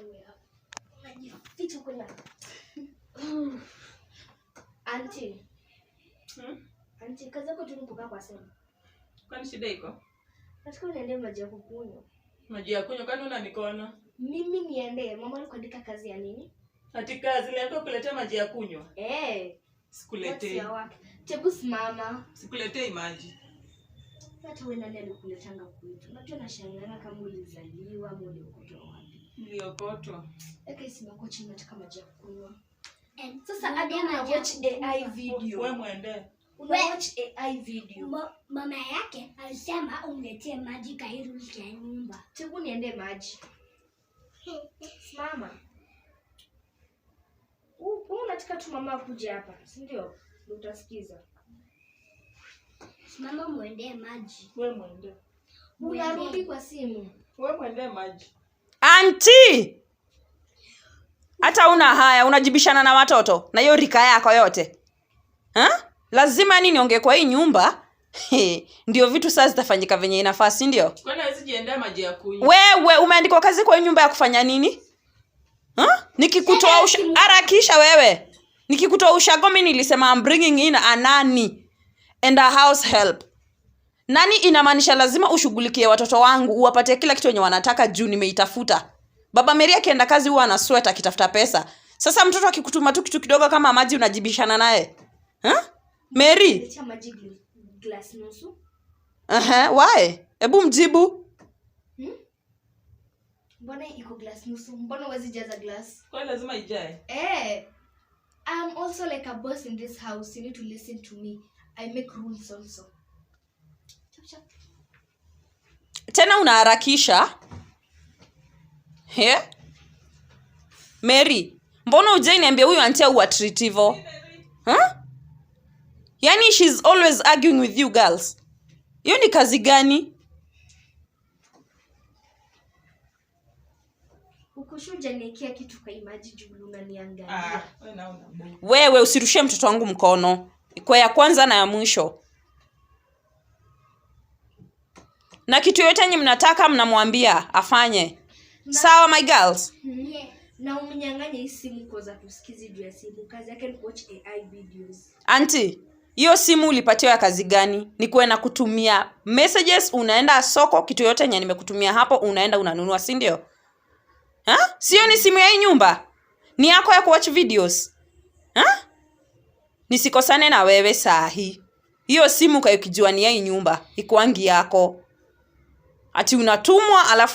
Wewe hapa. Unajificha kwenye. Auntie. Auntie, kazi yako tu ni kukaa kwa simu. Kwani shida iko? Nataka uniendee maji ya kukunywa. Maji ya kunywa, kwani una mikono? Mimi niendee. Mama alikuandika kazi ya nini? Ati kazi niliambiwa kuletea maji ya kunywa. Eh. What's Sikuletei. your work? Tebu simama. Sikuletei maji. Hata wewe nani alikuletanga kwetu? Unajua nashangaa kama ulizaliwa ama uliokotwa wapi. Niliokotwa. Eka simu yako chini, nataka maji ya kunywa. Sasa hadi una watch AI video. Wewe mwende. Una watch AI video. Mama yake alisema umletee maji kairudi ya nyumba. Tebu niende maji. Simama. Wewe unataka tu mama akuje hapa, si ndio? Ndio utasikiza. Simama mwendee maji. Wewe mwende. Unarudi kwa simu. Wewe mwende maji. Auntie! Hata una haya, unajibishana na watoto na hiyo rika yako yote, ha? Lazima nini niongee kwa hii nyumba? Ndio vitu sasa zitafanyika venye inafaa, si ndio? Kwani hawezi jiendea maji ya kunywa? Wewe umeandikwa kazi kwa hii nyumba ya kufanya nini? Ha? Nikikutoa harakisha wewe. Nikikutoa ushago mimi nilisema I'm bringing in a nanny and a house help. Nanny inamaanisha lazima ushughulikie watoto wangu, uwapatie kila kitu wenye wanataka juu nimeitafuta. Baba Mary akienda kazi huwa ana sweat akitafuta pesa. Sasa mtoto akikutuma tu kitu kidogo kama maji unajibishana naye. Ha? Mary? Letea maji glass nusu. Aha, why? Hebu mjibu. Mbona iko glass nusu? Mbona huwezi jaza glass? Kwani lazima ijae? Eh. I'm also like a boss in this house. You need to listen to me. I make rules also. Chap chap. Tena unaharakisha. He? Mary, mbona hujai niambia huyu auntie huwatreat hivyo? Huh? Yaani she's always arguing with you girls. Hiyo ni kazi gani? Ukushuja hujaniwekea kitu kwa maji juu unaniangalia. Ah, wewe na una Wewe usirushie mtoto wangu mkono. Kwa ya kwanza na ya mwisho. Na kitu yote yenye mnataka mnamwambia afanye. Sawa my girls? Yeah. Na umnyang'anye hii simu kwa za kusikizi juu ya simu. Kazi yake ni kuwatch AI videos. Auntie, hiyo simu ulipatiwa ya kazi gani? Ni kuwe na kutumia messages, unaenda soko, kitu yote yenye nimekutumia hapo unaenda unanunua, si ndio? Ha? Sio ni simu ya hii nyumba? Ni yako ya kuwatch videos? Ha? Nisikosane na wewe saa hii. Hiyo simu ukijua ni ya hii nyumba, ikuangi yako. Ati unatumwa alafu